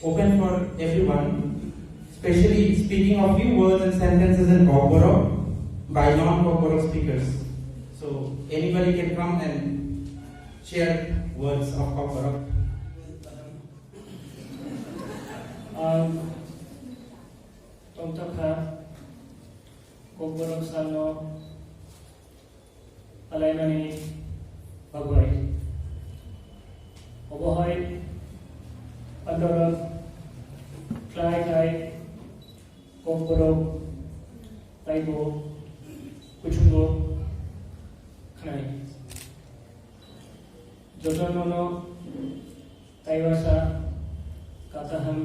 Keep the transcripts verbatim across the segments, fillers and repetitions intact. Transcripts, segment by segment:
Open for everyone, especially speaking of few words and sentences in Kokborok by non-Kokborok speakers. So anybody can come and share words of Kokborok. Ang tongthokha Kokborok salno palaimani bagwi. Obo hai andorok khlai khlai Kokborok taibo kuchungo khnai. Jotono no taiwasa kataham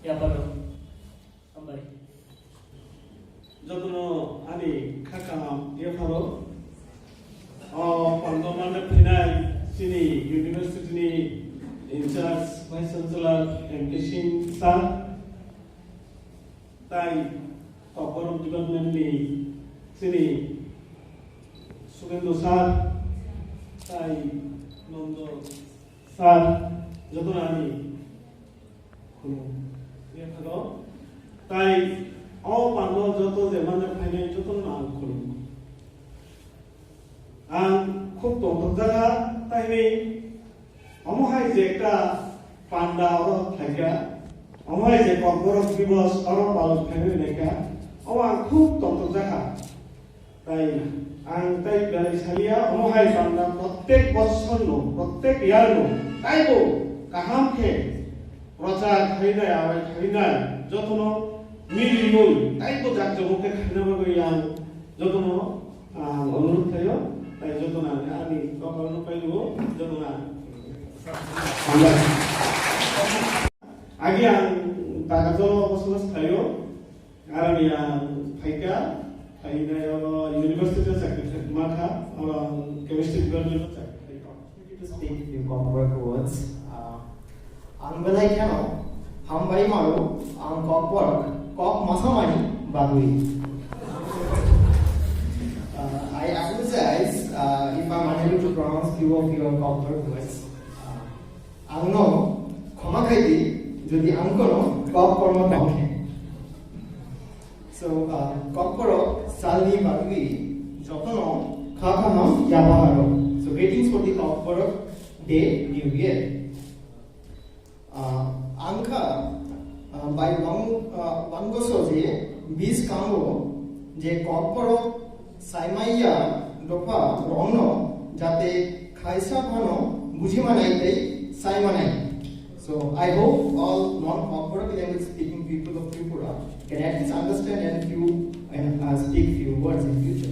yaparo. Hambai. Jotono ani kha kaham yapharo. O pando mane phainai chini university ni in charge vice chancellor M K Singh sir, tai Kokborok department ni chini Sugendo sir, tai Nondo sir, jotono ani khulum. Biyang khago. Tai o pando joto je mane phainai jotono ang khulum. Ang khub tongthokjakha, taini omo hai je ekta panda oro phaikha, omo hai je Kokborok Divos oro palok khainai naikha, omo ang khub tongthokjakha. Tai ang tai belai salia, omo hai panda prottek bosor no, prottek year no, taibo kaham khe prochar khainai, abai khainai, jotono miliwi, taibo jak jabo khe khaina bagwi ang jotono ang onurodh khlaio, tai jotono ang ani kokol no pailuo, jotono ang hambai. Agi ang Takajolo bosomas khlaio. Aroni ang phaikha, phainai oro university o chakri kha-, ma kha, oro chemistry department o chakri kha. To speak few Kokborok words. Uh, ang belai kheno hambai maro ang Kokborok kok masamani bagwi. Uh, I apologize, uh, if I'm unable to pronounce few of your Kokborok words. Uh, Ang no khoma khai di, jodi ang kono kok kormo tong khe. So, uh, Kokborok salni bagwi jotono kha kaham yapha haro. So, greetings for the Kokborok Day, New Year. Uh, ang kha, uh, bai wang, uh, wang boso je bis kango je Kokborok saimaiya dopha rokno jate khaisa phano bujimanai tei saimanai. So I hope all non-Kokborok language speaking people of Tripura can at least understand and few and, uh, speak few words in future.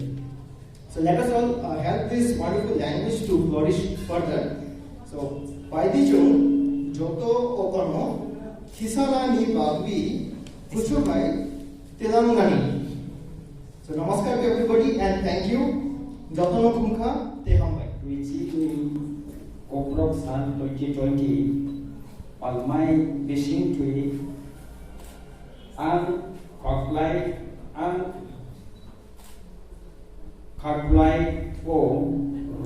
So let us all, uh, help this wonderful language to flourish further. So, phaidi chwng joto okono khisana ni bagwi kuchuk hai tilang nani. So, namaskar to everybody and thank you. Jotono khumkha tei hambai. Twichi twi Kokborok san twenty twenty palmai bising twi ang koklai ang Khaklai o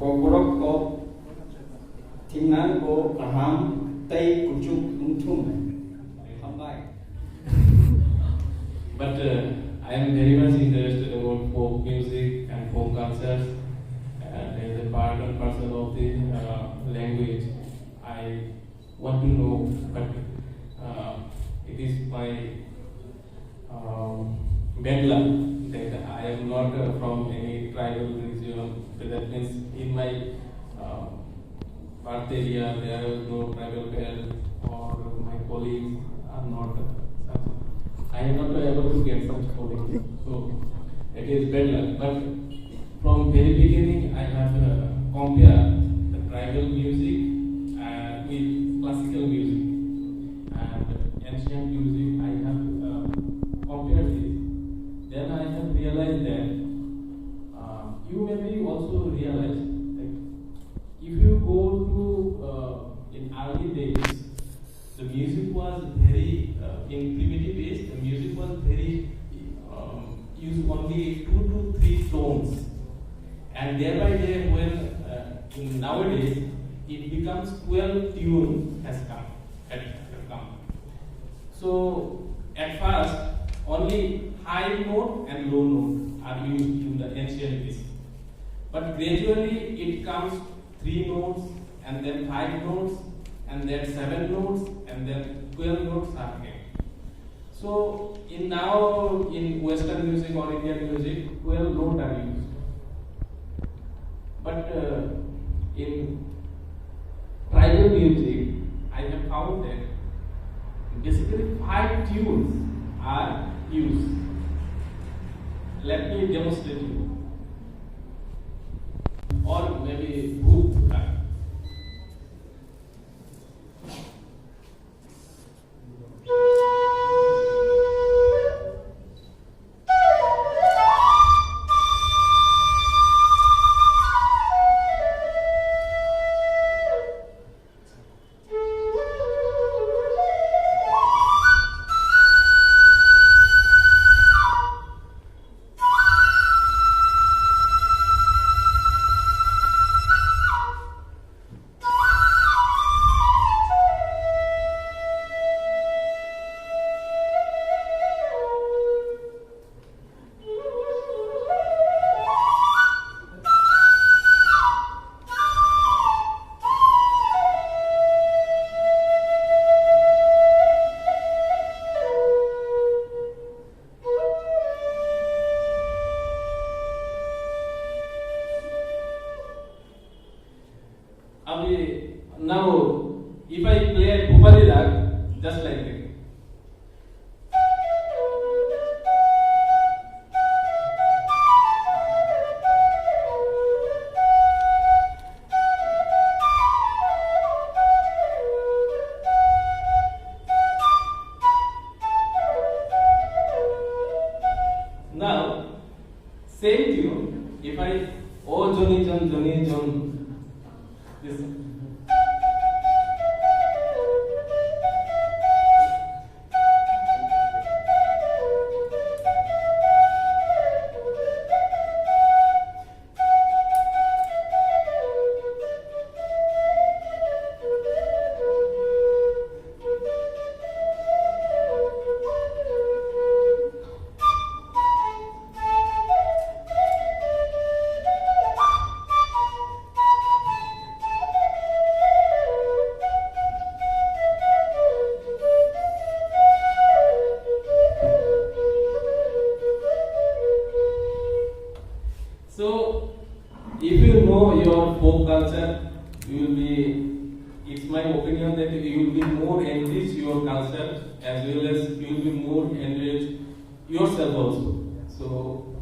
Kokborok kok thingnang bo kaham tei kuchuk wngthung. Hambai. But, uh, I am very much interested about folk music and folk cultures, and as a part and parcel of the, uh, language, I want to know, but, uh, it is my, um, bad luck that I am not, uh, from any tribal region. So that means in my, uh, birth area there are no tribal parents or my colleagues are not, uh, such. I am not able to get such colleagues. So it is bad luck. But from very beginning, I have, uh, compared the tribal music, uh, with classical music and ancient music. I have, uh, compared this. Then I have realized that, uh, you maybe also realize that if you go to, uh, in early days, the music was very, uh, in primitive age, the music was very, um, used only two to three tones. And day by day, when, uh, in nowadays, it becomes twelve tune has come. At, So, at first, only high note and low note are used in the ancient days. But gradually, it comes three notes, and then five notes, and then seven notes, and then twelve notes are came. So, in now, in Western music or Indian music, twelve notes are used. But, uh, in tribal music, I have found that basically five tunes are used. Let me demonstrate you. Or maybe who Abi, now, if I play Bhupali Rag, just like that. Now, same tune, if I, O Joni Jon, Joni Jon, this. So, if you know your folk culture, you will be, it's my opinion that you will be more enrich your culture as well as you will be more enrich yourself also. So,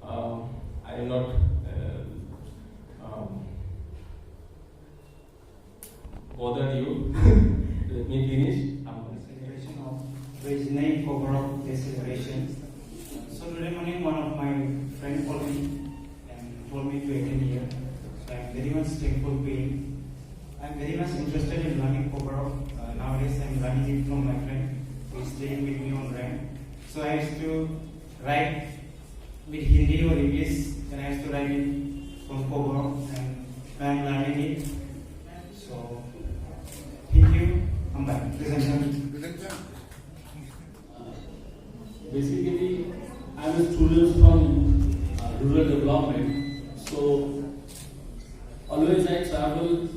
um, I will not, uh, um, bother you. Let me finish. Celebration of Rajnai Koborok Day celebration. So today morning, one of my friend called me and told me to attend here. So I'm very much thankful to him. I'm very much interested in learning Koborok. Uh, nowadays, I'm learning it from my friend who is staying with me on rent. So I used to write with Hindi or English, and I used to write it from Koborok, and I'm learning it. So, thank you. Hambai. Present. Basically, I'm a student from, uh, rural development, so always I travel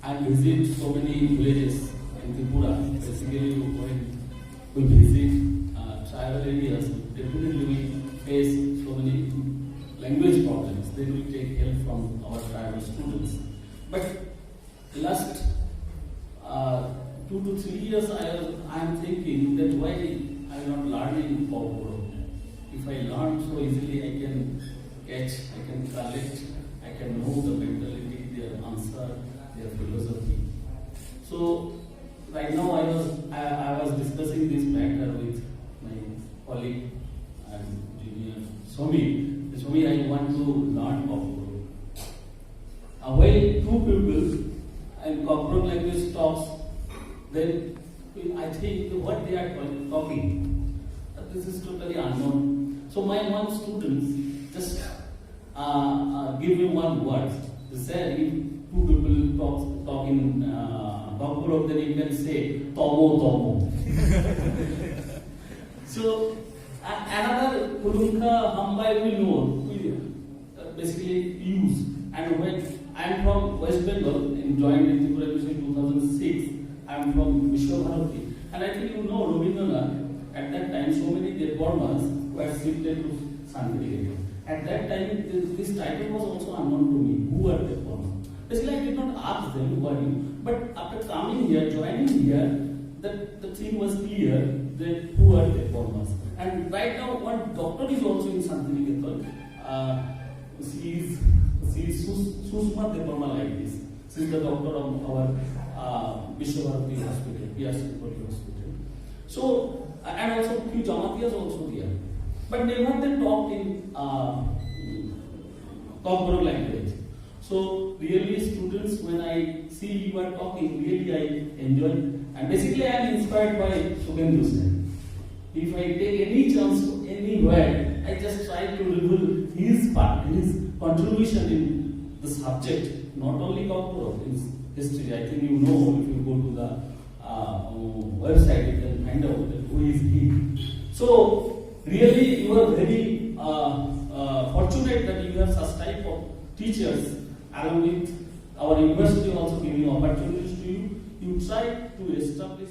and visit so many villages in Tripura. Basically, when we visit, uh, tribal areas, definitely we face so many language problems. They will take help from our tribal students. But last, uh, two to three years, I, I am thinking that why I am not learning Kokborok. If I learn so easily, I can catch, I can collect, I can know the mentality, their answer, their philosophy. So right now I was, I, I was discussing this matter with my colleague and junior Somi. Somi, I want to learn Kokborok. Uh, when two people in Kokborok language talks, then I think what they are talking, this is totally unknown. So my one student just, uh, uh, give me one word. They said if two people talk, talk in, uh, Kokborok, then you can say, "Tomo, tomo." So, a- another Khulumkha Hambai we know, we uh, basically use. And when I am from West Bengal and joined in Tripura University in two thousand six, I am from Vishwa Bharati. And I think you know Rabindranath, at that time so many Debbarmas were shifted to Shantiniketan. At that time, this, this title was also unknown to me. Who are Debbarma? Basically, I did not ask them, "Who are you?" But after coming here, joining here, the, the thing was clear that who are Debbarmas. And right now, one doctor is also in Shantiniketan. Uh, she is, she is Sus- Susma Debbarma, like this. She is the doctor of our uh, Vishwabharati Hospital, P R C Hospital. So, uh, and also few Jamatias also there. But never they talked in uh, Kokborok language. So really, students, when I see you are talking, really I enjoy. And basically, I am inspired by Sukendra sir. If I take any chance to anywhere, I just try to reveal his part, his contribution in the subject, not only Kokborok, in history. I think you know, if you go to the uh, website, you can find out that who is he. So, really, you are very uh, uh, fortunate that you have such type of teachers, along with our university also giving opportunities to you. You try to establish